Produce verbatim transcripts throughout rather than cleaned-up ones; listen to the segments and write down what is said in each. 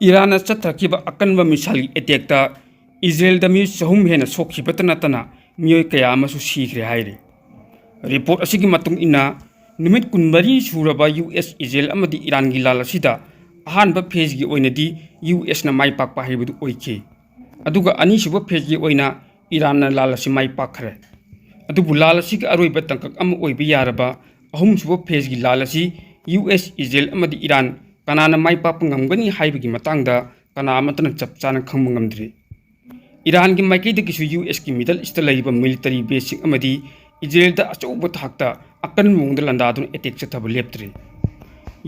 ꯏꯔꯥꯟꯅ ꯆꯠꯊꯈꯤꯕ ꯑꯀꯟꯕ ꯃꯤꯁꯥꯏꯜꯒꯤ ꯑꯦꯇꯦꯛꯇ ꯏꯖꯔꯦꯜꯗ ꯃꯤꯑꯣꯏ ꯆꯍꯨꯝ ꯍꯦꯟꯅ ꯁꯣꯛꯈꯤꯕꯇ ꯅꯠꯇꯅ ꯃꯤꯑꯣꯏ ꯀꯌꯥ ꯑꯃꯁꯨ ꯁꯤꯈ꯭ꯔꯦ ꯍꯥꯏꯔꯤ꯫ ꯔꯤꯄꯣꯔꯠ ꯑꯁꯤꯒꯤ ꯃꯇꯨꯡ ꯏꯟꯅ, ꯅꯨꯃꯤꯠ ꯀꯨꯟꯃꯔꯤ ꯁꯨꯔꯕ ꯌꯨ ꯑꯦꯁ, ꯏꯖꯔꯦꯜ ꯑꯃꯗꯤ ꯏꯔꯥꯟꯒꯤ ꯂꯥꯟ ꯑꯁꯤꯗ ꯑꯍꯥꯟꯕ ꯐꯦꯖꯒꯤ ꯑꯣꯏꯅꯗꯤ ꯌꯨ ꯑꯦꯁꯅ ꯃꯥꯏ ꯄꯥꯛꯄ ꯍꯥꯏꯕꯗꯨ ꯑꯣꯏꯈꯤ꯫ ꯑꯗꯨꯒ ꯑꯅꯤꯁꯨꯕ ꯐꯦꯖꯒꯤ ꯑꯣꯏꯅ ꯏꯔꯥꯟꯅ ꯂꯥꯟ ꯑꯁꯤ ꯃꯥꯏ ꯄꯥꯛꯈ꯭ꯔꯦ꯫ ꯑꯗꯨꯕꯨ ꯂꯥꯟ ꯑꯁꯤꯒꯤ ꯑꯔꯣꯏꯕ ꯇꯥꯡꯀꯛ ꯑꯃ ꯑꯣꯏꯕ ꯌꯥꯔꯕ ꯑꯍꯨꯝꯁꯨꯕ ꯐꯦꯖꯒꯤ ꯂꯥꯟ ꯑꯁꯤ ꯌꯨ ꯑꯦꯁ, ꯏꯖꯔꯦꯜ ꯑꯃꯗꯤ ꯏꯔꯥꯟ ꯀꯅꯥꯅ ꯃꯥꯏ ꯄꯥꯛꯄ ꯉꯝꯒꯅꯤ ꯍꯥꯏꯕꯒꯤ ꯃꯇꯥꯡꯗ ꯀꯅꯥ ꯑꯃꯠꯇꯅ ꯆꯞ ꯆꯥꯅ ꯈꯪꯕ ꯉꯝꯗ꯭ꯔꯤ꯫ ꯏꯔꯥꯟꯒꯤ ꯃꯥꯏꯀꯩꯗꯒꯤꯁꯨ ꯌꯨ ꯑꯦꯁꯀꯤ ꯃꯤꯗꯜ ꯏꯁꯇ ꯂꯩꯔꯤꯕ ꯃꯤꯂꯤꯇꯔꯤ ꯕꯦꯁꯁꯤꯡ ꯑꯃꯗꯤ ꯏꯖꯔꯦꯜꯗ ꯑꯆꯧꯕ ꯊꯥꯛꯇ ꯑꯀꯟꯕ ꯃꯑꯣꯡꯗ ꯂꯥꯟꯗꯥꯗꯨꯅ ꯑꯦꯇꯦꯛ ꯆꯠꯊꯕ ꯂꯦꯞꯇ꯭ꯔꯤ꯫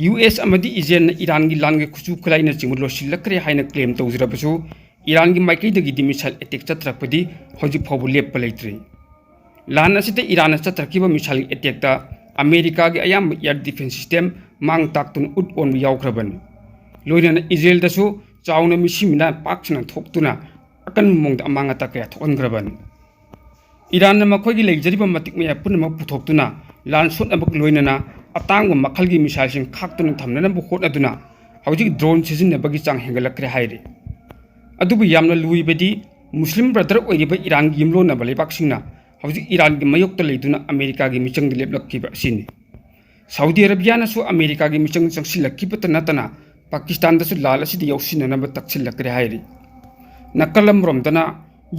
ꯌꯨ ꯑꯦꯁ ꯑꯃꯗꯤ ꯏꯖꯔꯦꯜꯅ ꯏꯔꯥꯟꯒꯤ ꯂꯥꯟꯒꯤ ꯈꯨꯠꯁꯨ ꯈꯨꯠꯂꯥꯏꯅꯆꯤꯡꯕ ꯂꯣꯏꯁꯤꯜꯂꯛꯈ꯭ꯔꯦ ꯍꯥꯏꯅ ꯀ꯭ꯂꯦꯝ ꯇꯧꯖꯔꯕꯁꯨ, ꯏꯔꯥꯟꯒꯤ ꯃꯥꯏꯀꯩꯗꯒꯤꯗꯤ ꯃꯤꯁꯥꯏꯜ ꯑꯦꯇꯦꯛ ꯆꯠꯊꯔꯛꯄꯗꯤ ꯍꯧꯖꯤꯛ ꯐꯥꯎꯕ ꯂꯦꯞꯄ ꯂꯩꯇ꯭ꯔꯤ꯫ ꯂꯥꯟ ꯑꯁꯤꯗ ꯏꯔꯥꯟꯅ ꯆꯠꯊꯔꯛꯈꯤꯕ ꯃꯤꯁꯥꯏꯜꯒꯤ ꯑꯦꯇꯦꯛꯇ ꯑꯃꯦꯔꯤꯀꯥꯒꯤ ꯑꯌꯥꯝꯕ ꯑꯦꯌꯔ ꯗꯤꯐꯦꯟꯁ ꯁꯤꯁꯇꯦꯝ ꯃꯥꯡ ꯇꯥꯛꯇꯨꯅ ꯎꯠ ꯑꯣꯟꯕ ꯌꯥꯎꯈ꯭ꯔꯕꯅꯤ꯫ ꯂꯣꯏꯅꯅ ꯏꯖꯔꯦꯜꯗꯁꯨ ꯆꯥꯎꯅ ꯃꯤꯁꯤ ꯃꯤꯅꯥ ꯄꯥꯛ ꯁꯟꯅ ꯊꯣꯛꯇꯨꯅ ꯑꯀꯟꯕ ꯃꯑꯣꯡꯗ ꯑꯃꯥꯡ ꯑꯇꯥ ꯀꯌꯥ ꯊꯣꯛꯍꯟꯈ꯭ꯔꯕꯅꯤ꯫ ꯏꯔꯥꯟꯅ ꯃꯈꯣꯏꯒꯤ ꯂꯩꯖꯔꯤꯕ ꯃꯇꯤꯛ ꯃꯌꯥꯏ ꯄꯨꯝꯅꯃꯛ ꯄꯨꯊꯣꯛꯇꯨꯅ ꯂꯥꯟ ꯁꯣꯛꯅꯕꯒ ꯂꯣꯏꯅꯅ ꯑꯇꯥꯡꯕ ꯃꯈꯜꯒꯤ ꯃꯤꯁꯥꯏꯜꯁꯤꯡ ꯈꯥꯛꯇꯨꯅ ꯊꯝꯅꯅꯕ ꯍꯣꯠꯅꯗꯨꯅ ꯍꯧꯖꯤꯛ ꯗ꯭ꯔꯣꯟ ꯁꯤꯖꯤꯟꯅꯕꯒꯤ ꯆꯥꯡ ꯍꯦꯟꯒꯠꯂꯛꯈ꯭ꯔꯦ ꯍꯥꯏꯔꯤ꯫ ꯑꯗꯨꯕꯨ ꯌꯥꯝꯅ ꯂꯨꯔꯤꯕꯗꯤ ꯃꯨꯁꯂꯤꯝ ꯕ꯭ꯔꯗꯔ ꯑꯣꯏꯔꯤꯕ ꯏꯔꯥꯟꯒꯤ ꯌꯨꯝꯂꯣꯟꯅꯕ ꯂꯩꯕꯥꯛꯁꯤꯡꯅ ꯍꯧꯖꯤꯛ ꯏꯔꯥꯟꯒꯤ ꯃꯥꯌꯣꯛꯇ ꯂꯩꯗꯨꯅ ꯑꯃꯦꯔꯤꯀꯥꯒꯤ ꯃꯤꯆꯪꯗ ꯂꯦꯞꯂꯛꯈꯤꯕ ꯑꯁꯤꯅꯤ꯫ ꯁꯥꯎꯗꯤ ꯑꯔꯥꯕꯤꯌꯥꯅꯁꯨ ꯑꯃꯦꯔꯤꯀꯥꯒꯤ ꯃꯤꯆꯪ ꯆꯪꯁꯤꯜꯂꯛꯈꯤꯕꯇ ꯅꯠꯇꯅ ꯄꯥꯀꯤꯁꯇꯥꯟꯗꯁꯨ ꯂꯥꯟ ꯑꯁꯤꯗ ꯌꯥꯎꯁꯤꯟꯅꯅꯕ ꯇꯛꯁꯤꯜꯂꯛꯈ꯭ꯔꯦ ꯍꯥꯏꯔꯤ꯫ ꯅꯥꯀꯜ ꯑꯃꯔꯣꯝꯗꯅ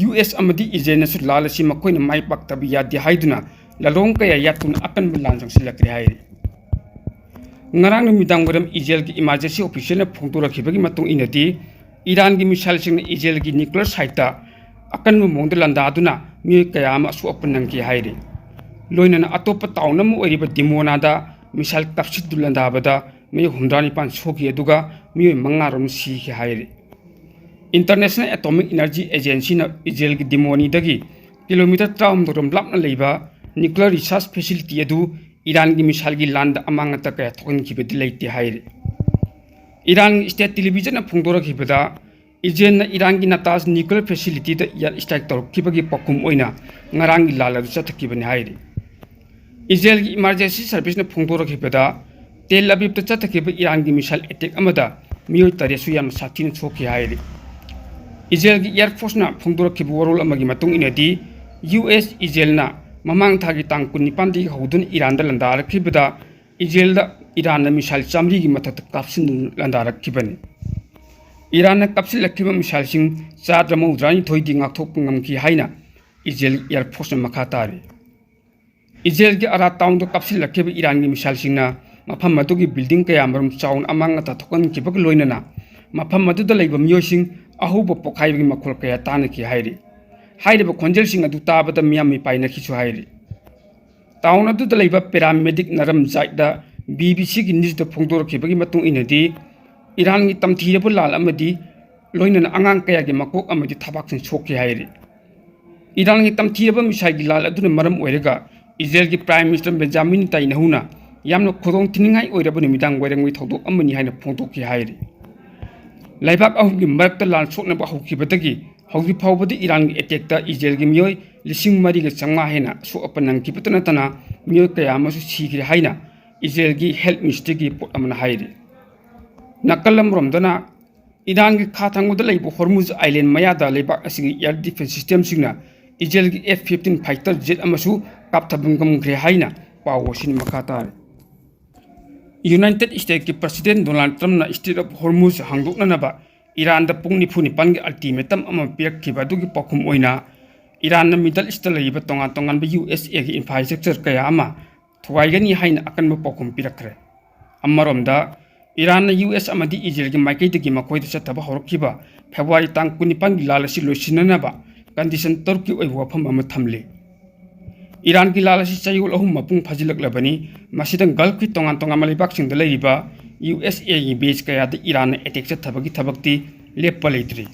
ꯌꯨ ꯑꯦꯁ ꯑꯃꯗꯤ ꯏꯖꯔꯦꯜꯅꯁꯨ ꯂꯥꯟ ꯑꯁꯤ ꯃꯈꯣꯏꯅ ꯃꯥꯏ ꯄꯥꯛꯇꯕ ꯌꯥꯗꯦ ꯍꯥꯏꯗꯨꯅ ꯂꯥꯂꯣꯡ ꯀꯌꯥ ꯌꯥꯠꯇꯨꯅ ꯑꯀꯟꯕ ꯂꯥꯟ ꯆꯪꯁꯤꯜꯂꯛꯈ꯭ꯔꯦ ꯍꯥꯏꯔꯤ꯫ ꯉꯔꯥꯡ ꯅꯨꯃꯤꯗꯥꯡ ꯋꯥꯏꯔꯝ ꯏꯖꯔꯦꯜꯒꯤ ꯏꯃꯥꯔꯖꯦꯟꯁꯤ ꯑꯣꯐꯤꯁꯤꯌꯦꯜꯅ ꯐꯣꯡꯗꯣꯔꯛꯈꯤꯕꯒꯤ ꯃꯇꯨꯡ ꯏꯟꯅꯗꯤ, ꯏꯔꯥꯟꯒꯤ ꯃꯤꯁꯥꯏꯜꯁꯤꯡꯅ ꯏꯖꯔꯦꯜꯒꯤ ꯅ꯭ꯌꯨꯀ꯭ꯂꯤꯌꯔ ꯁꯥꯏꯠꯇ ꯑꯀꯟꯕ ꯃꯑꯣꯡꯗ ꯂꯥꯟꯗꯥꯗꯨꯅ ꯃꯤꯑꯣꯏ ꯀꯌꯥ ꯑꯃ ꯑꯁꯣꯛ ꯑꯄꯟ ꯅꯪꯈꯤ ꯍꯥꯏꯔꯤ꯫ ꯂꯣꯏꯅꯅ ꯑꯇꯣꯞꯄ ꯇꯥꯎꯟ ꯑꯃ ꯑꯣꯏꯔꯤꯕ ꯗꯤꯃꯣꯅꯥꯗ ꯃꯤꯁꯥꯏꯜ ꯀꯥꯞꯁꯤꯟꯗꯨꯅ ꯂꯥꯟꯗꯥꯕꯗ ꯃꯤꯑꯣꯏ ꯍꯨꯝꯗ꯭ꯔꯥ ꯅꯤꯄꯥꯟ ꯁꯣꯛꯈꯤ, ꯑꯗꯨꯒ ꯃꯤꯑꯣꯏ ꯃꯉꯥꯔꯣꯝ ꯁꯤꯈꯤ ꯍꯥꯏꯔꯤ꯫ ꯏꯟꯇꯔꯅꯦꯁꯅꯦꯜ ꯑꯦꯇꯣꯃꯤꯛ ꯏꯅꯔꯖꯤ ꯑꯦꯖꯦꯟꯁꯤꯅ ꯏꯖꯔꯦꯜꯒꯤ ꯗꯤꯃꯣꯅꯤꯗꯒꯤ ꯀꯤꯂꯣꯃꯤꯇꯔ ꯇꯔꯥꯍꯨꯝꯗꯣꯏꯔꯣꯝ ꯂꯥꯞꯅ ꯂꯩꯕ ꯅ꯭ꯌꯨꯀ꯭ꯂꯤꯌꯔ ꯔꯤꯁꯔꯆ ꯐꯦꯁꯤꯂꯤꯇꯤ ꯑꯗꯨ ꯏꯔꯥꯟꯒꯤ ꯃꯤꯁꯥꯏꯜꯒꯤ ꯂꯥꯟꯗ ꯑꯃꯥꯡ ꯑꯇꯥ ꯀꯌꯥ ꯊꯣꯛꯍꯟꯈꯤꯕꯗꯤ ꯂꯩꯇꯦ ꯍꯥꯏꯔꯤ꯫ ꯏꯔꯥꯟꯒꯤ ꯁ꯭ꯇꯦꯠ ꯇꯦꯂꯤꯚꯤꯖꯟꯅ ꯐꯣꯡꯗꯣꯔꯛꯈꯤꯕꯗ, ꯏꯖꯔꯦꯜꯅ ꯏꯔꯥꯟꯒꯤ ꯅꯇꯥꯟꯖ ꯅ꯭ꯌꯨꯀ꯭ꯂꯤꯌꯔ ꯐꯦꯁꯤꯂꯤꯇꯤꯗ ꯑꯦꯌꯔ ꯁ꯭ꯇ꯭ꯔꯥꯏꯛ ꯇꯧꯔꯛꯈꯤꯕꯒꯤ ꯄꯥꯎꯈꯨꯝ ꯑꯣꯏꯅ ꯉꯔꯥꯡꯒꯤ ꯂꯥꯟ ꯑꯗꯨ ꯆꯠꯊꯈꯤꯕꯅꯤ ꯍꯥꯏꯔꯤ꯫ ꯏꯖꯔꯦꯜꯒꯤ ꯏꯃꯥꯔꯖꯦꯟꯁꯤ ꯁꯔꯚꯤꯁꯅ ꯐꯣꯡꯗꯣꯔꯛꯈꯤꯕꯗ, ꯇꯦꯜ ꯑꯕꯤꯕꯇ ꯆꯠꯊꯈꯤꯕ ꯏꯔꯥꯟꯒꯤ ꯃꯤꯁꯥꯏꯜ ꯑꯦꯇꯦꯛ ꯑꯃꯗ ꯃꯤꯑꯣꯏ ꯇꯔꯦꯠꯁꯨ ꯌꯥꯝꯅ ꯁꯥꯊꯤꯅ ꯁꯣꯛꯈꯤ ꯍꯥꯏꯔꯤ꯫ ꯏꯖꯔꯦꯜꯒꯤ Air Forceꯅ ꯐꯣꯡꯗꯣꯔꯛꯈꯤꯕ ꯋꯥꯔꯣꯜ ꯑꯃꯒꯤ ꯃꯇꯨꯡ ꯏꯟꯅꯗꯤ, ꯌꯨ ꯑꯦꯁ ꯏꯖꯔꯦꯜꯅ ꯃꯃꯥꯡ ꯊꯥꯒꯤ ꯇꯥꯡ ꯀꯨꯟꯅꯤꯄꯥꯟꯗꯒꯤ ꯍꯧꯗꯨꯅ ꯏꯔꯥꯟꯗ ꯂꯥꯟꯗꯥꯔꯛꯈꯤꯕꯗ, ꯏꯖꯔꯦꯜꯗ ꯏꯔꯥꯟꯅ ꯃꯤꯁꯥꯏꯜ ꯆꯥꯃꯔꯤꯒꯤ ꯃꯊꯛꯇ ꯀꯥꯞꯁꯤꯟꯗꯨꯅ ꯂꯥꯟꯗꯥꯔꯛꯈꯤꯕꯅꯤ꯫ ꯏꯔꯥꯟꯅ ꯀꯥꯞꯁꯤꯜꯂꯛꯈꯤꯕ ꯃꯤꯁꯥꯏꯜꯁꯤꯡ ꯆꯥꯗ ꯃꯧꯗ꯭ꯔꯥꯅꯤꯊꯣꯏꯗꯤ ꯉꯥꯛꯊꯣꯛꯄ ꯉꯝꯈꯤ ꯍꯥꯏꯅ ꯏꯖꯔꯦꯜ Air Forceꯅ ꯃꯈꯥ ꯇꯥꯔꯤ꯫ ꯏꯖꯔꯦꯜꯒꯤ ꯑꯔꯥ ꯇꯥꯎꯟꯗ ꯀꯥꯞꯁꯤꯜꯂꯛꯈꯤꯕ ꯏꯔꯥꯟꯒꯤ ꯃꯤꯁꯥꯏꯜꯁꯤꯡꯅ ꯃꯐꯝ ꯑꯗꯨꯒꯤ ꯕꯤꯜꯗꯤꯡ ꯀꯌꯥ ꯃꯔꯨꯝ ꯆꯥꯎꯅ ꯑꯃꯥꯡ ꯑꯇꯥ ꯊꯣꯛꯍꯟꯈꯤꯕꯒ ꯂꯣꯏꯅꯅ ꯃꯐꯝ ꯑꯗꯨꯗ ꯂꯩꯕ ꯃꯤꯑꯣꯏꯁꯤꯡ ꯑꯍꯧꯕ ꯄꯣꯛꯈꯥꯏꯕꯒꯤ ꯃꯈꯣꯜ ꯀꯌꯥ ꯇꯥꯅꯈꯤ ꯍꯥꯏꯔꯤ꯫ ꯍꯥꯏꯔꯤꯕ ꯈꯣꯟꯖꯦꯜꯁꯤꯡ ꯑꯗꯨ ꯇꯥꯕꯗ ꯃꯤꯌꯥꯝ ꯃꯤꯄꯥꯏꯅꯈꯤꯁꯨ ꯍꯥꯏꯔꯤ꯫ ꯇꯥꯎꯟ ꯑꯗꯨꯗ ꯂꯩꯕ ꯄꯦꯔꯥꯃꯦꯗꯤꯛ ꯅꯔꯝ ꯖꯥꯏꯠꯗ ꯕꯤ ꯕꯤ ꯁꯤꯒꯤ ꯅ꯭ꯌꯨꯁꯇ ꯐꯣꯡꯗꯣꯔꯛꯈꯤꯕꯒꯤ ꯃꯇꯨꯡ ꯏꯟꯅꯗꯤ, ꯏꯔꯥꯟꯒꯤ ꯇꯝꯊꯤꯔꯕ ꯂꯥꯜ ꯑꯃꯗꯤ ꯂꯣꯏꯅꯅ ꯑꯉꯥꯡ ꯀꯌꯥꯒꯤ ꯃꯀꯣꯛ ꯑꯃꯗꯤ ꯊꯕꯥꯛꯁꯤꯡ ꯁꯣꯛꯈꯤ ꯍꯥꯏꯔꯤ꯫ ꯏꯔꯥꯟꯒꯤ ꯇꯝꯊꯤꯔꯕ ꯃꯤꯁꯥꯏꯜꯒꯤ ꯂꯥꯜ ꯑꯗꯨꯅ ꯃꯔꯝ ꯑꯣꯏꯔꯒ ꯏꯖꯔꯦꯜꯒꯤ Prime Minister Benjamin Netanyahuꯅ ꯌꯥꯝꯅ ꯈꯨꯗꯣꯡ ꯊꯤꯅꯤꯡꯉꯥꯏ ꯑꯣꯏꯔꯕ ꯅꯨꯃꯤꯗꯥꯡ ꯋꯥꯏꯔꯝꯒꯤ ꯊꯧꯗꯣꯛ ꯑꯃꯅꯤ ꯍꯥꯏꯅ ꯐꯣꯡꯗꯣꯛꯈꯤ ꯍꯥꯏꯔꯤ꯫ ꯂꯩꯕꯥꯛ ꯑꯍꯨꯝꯒꯤ ꯃꯔꯛꯇ ꯂꯥꯟ ꯁꯣꯛꯅꯕ ꯍꯧꯈꯤꯕꯗꯒꯤ ꯍꯧꯖꯤꯛ ꯐꯥꯎꯕꯗ ꯏꯔꯥꯟꯒꯤ ꯑꯦꯇꯦꯛꯇ ꯏꯖꯔꯦꯜꯒꯤ ꯃꯤꯑꯣꯏ ꯂꯤꯁꯤꯡ ꯃꯔꯤꯒ ꯆꯥꯝꯃꯉꯥ ꯍꯦꯟꯅ ꯑꯁꯣꯛ ꯑꯄꯟ ꯅꯪꯈꯤꯕꯇ ꯅꯠꯇꯅ, ꯃꯤꯑꯣꯏ ꯀꯌꯥ ꯑꯃꯁꯨ ꯁꯤꯈ꯭ꯔꯦ ꯍꯥꯏꯅ ꯏꯖꯔꯦꯜꯒꯤ Health Ministryꯒꯤ ꯔꯤꯄꯣꯔꯠ ꯑꯃꯅ ꯍꯥꯏꯔꯤ꯫ ꯅꯥꯀꯜ ꯑꯃꯔꯣꯝꯗꯅ, ꯏꯔꯥꯟꯒꯤ ꯈꯥ ꯊꯪꯕꯗ ꯂꯩꯕ ꯍꯣꯔꯃꯨꯖ ꯑꯥꯏꯂꯦꯟ ꯃꯌꯥꯗ ꯂꯩꯕꯥꯛ ꯑꯁꯤꯒꯤ air defence systemꯁꯤꯡꯅ ꯏꯖꯔꯦꯜꯒꯤ F fifteen fighter jet ꯑꯃꯁꯨ ꯀꯥꯞꯊꯕ ꯉꯝꯈ꯭ꯔꯦ ꯍꯥꯏꯅ ꯄꯥꯎ ꯑꯁꯤꯅ ꯃꯈꯥ ꯇꯥꯔꯤ꯫ United Statesꯀꯤ President Donald Trumpꯅ Strait of Hormuz ꯍꯥꯡꯗꯣꯛꯅꯅꯕ ꯏꯔꯥꯟꯗ ꯄꯨꯡ ꯅꯤꯐꯨ ꯅꯤꯄꯥꯟꯒꯤ ultimatum ꯑꯃ ꯄꯤꯔꯛꯈꯤꯕ ꯑꯗꯨꯒꯤ ꯄꯥꯎꯈꯨꯝ ꯑꯣꯏꯅ, ꯏꯔꯥꯟꯅ Middle Eastꯇ ꯂꯩꯔꯤꯕ ꯇꯣꯉꯥꯟ ꯇꯣꯉꯥꯟꯕ ꯌꯨ ꯑꯦꯁ ꯑꯦꯒꯤ infrastructure ꯀꯌꯥ ꯑꯃ ꯊꯨꯒꯥꯏꯒꯅꯤ ꯍꯥꯏꯅ ꯑꯀꯟꯕ ꯄꯥꯎꯈꯨꯝ ꯄꯤꯔꯛꯈ꯭ꯔꯦ꯫ ꯑꯃꯔꯣꯝꯗ, ꯏꯔꯥꯟꯅ ꯌꯨ ꯑꯦꯁ ꯑꯃꯗꯤ ꯏꯖꯔꯦꯜꯒꯤ ꯃꯥꯏꯀꯩꯗꯒꯤ ꯃꯈꯣꯏꯗ ꯆꯠꯊꯕ ꯍꯧꯔꯛꯈꯤꯕ ꯐꯦꯕ꯭ꯔꯨꯋꯥꯔꯤ ꯇꯥꯡ ꯀꯨꯟꯅꯤꯄꯥꯟꯒꯤ ꯂꯥꯜ ꯑꯁꯤ ꯂꯣꯏꯁꯤꯟꯅꯅꯕ condition ꯇꯔꯨꯛꯀꯤ ꯑꯣꯏꯕ ꯋꯥꯐꯝ ꯑꯃ ꯊꯝꯂꯤ꯫ ꯏꯔꯥꯟꯒꯤ ꯂꯥꯜ ꯑꯁꯤ ꯆꯌꯣꯜ ꯑꯍꯨꯝ ꯃꯄꯨꯡ ꯐꯥꯖꯤꯜꯂꯛꯂꯕꯅꯤ꯫ ꯃꯁꯤꯗ Gulfꯀꯤ ꯇꯣꯉꯥꯟ ꯇꯣꯉꯥꯟꯕ ꯂꯩꯕꯥꯛꯁꯤꯡꯗ ꯂꯩꯔꯤꯕ ꯌꯨ ꯑꯦꯁ ꯑꯦꯒꯤ base ꯀꯌꯥꯗ ꯏꯔꯥꯟꯅ attack ꯆꯠꯊꯕꯒꯤ ꯊꯕꯛꯇꯤ ꯂꯦꯞꯄ ꯂꯩꯇ꯭ꯔꯤ꯫